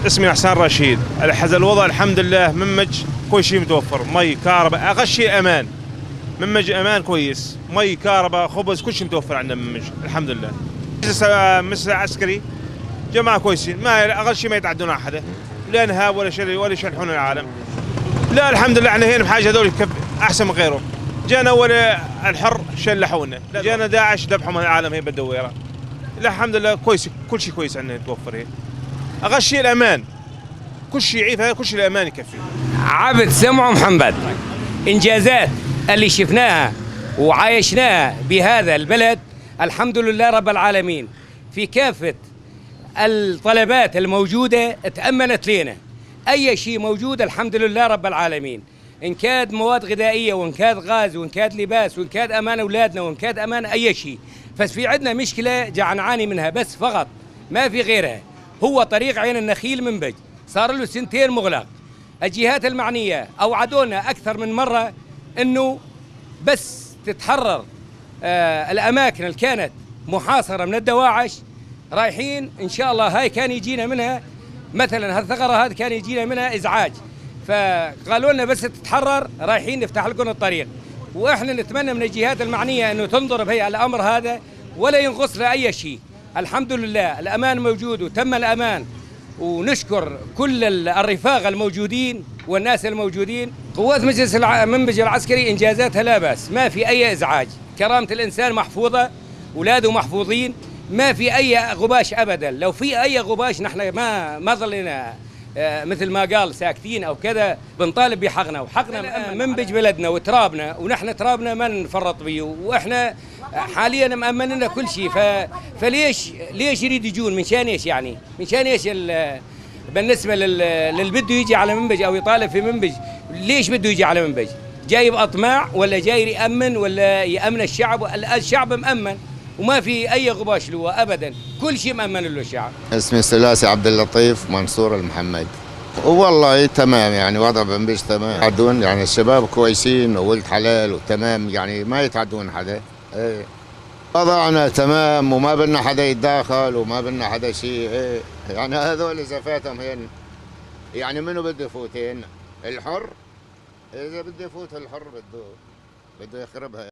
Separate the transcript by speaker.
Speaker 1: اسمي حسان رشيد. الوضع الحمد لله منبج كل شيء متوفر، مي، كهرباء، اقل شيء امان. منبج امان كويس، مي، كهرباء، خبز، كل شيء متوفر عندنا منبج الحمد لله. مجلس العسكري جماعة كويسين، ما اقل شيء ما يتعدون على حدا، لا انهاب ولا شيء ولا يشلحون العالم. لا الحمد لله احنا هنا بحاجة هذول احسن من غيرهم. جانا اول الحر شلحونا، جانا داعش ذبحوا من العالم هي بالدويره. لا الحمد لله كويس، كل شيء كويس عندنا يتوفر هنا. اقل شيء الامان، كل شيء يعيف، كل شيء الامان يكفي.
Speaker 2: عبد سمعه محمد، انجازات اللي شفناها وعايشناها بهذا البلد الحمد لله رب العالمين، في كافة الطلبات الموجودة تأمنت لنا، أي شيء موجود الحمد لله رب العالمين، إن كاد مواد غذائية وإن كاد غاز وإن كاد لباس وإن كاد أمان أولادنا وإن كاد أمان أي شيء. بس في عندنا مشكلة جا نعاني منها بس فقط، ما في غيرها، هو طريق عين النخيل منبج صار له سنتين مغلق. الجهات المعنية أوعدونا أكثر من مرة أنه بس تتحرر الأماكن اللي كانت محاصرة من الدواعش رايحين إن شاء الله. هاي كان يجينا منها مثلا هالثغرة هذه كان يجينا منها إزعاج، فقالوا لنا بس تتحرر رايحين نفتح لكم الطريق. وإحنا نتمنى من الجهات المعنية أنه تنظر بهي الأمر هذا ولا ينقص له أي شيء. الحمد لله الأمان موجود وتم الأمان، ونشكر كل الرفاق الموجودين والناس الموجودين. قوات مجلس منبج العسكري إنجازاتها لا بأس، ما في أي إزعاج، كرامة الإنسان محفوظة، أولاده محفوظين، ما في أي غباش أبدا. لو في أي غباش نحن ما ظلينا مثل ما قال ساكتين أو كذا، بنطالب بحقنا، وحقنا منبج بلدنا وترابنا، ونحن ترابنا ما نفرط به، وإحنا حاليا مأمن لنا كل شيء. فليش ليش يريد يجون؟ من شان ايش يعني؟ من شان ايش بالنسبة للي بده يجي على منبج او يطالب في منبج، ليش بده يجي على منبج؟ جايب اطماع ولا جاي يامن ولا يامن الشعب؟ الشعب مأمن وما في اي غباش له ابدا، كل شيء مأمن له الشعب.
Speaker 3: اسمي ثلاثي عبد اللطيف منصور المحمد. والله تمام، يعني وضع منبج تمام، يعدون يعني الشباب كويسين وولد حلال وتمام، يعني ما يتعدون حدا. ايه وضعنا تمام وما بدنا حدا يتداخل وما بدنا حدا شيء. ايه يعني هذول اذا فاتهم هين يعني منو بده يفوت هين؟ الحر، اذا بده يفوت الحر بده يخربها.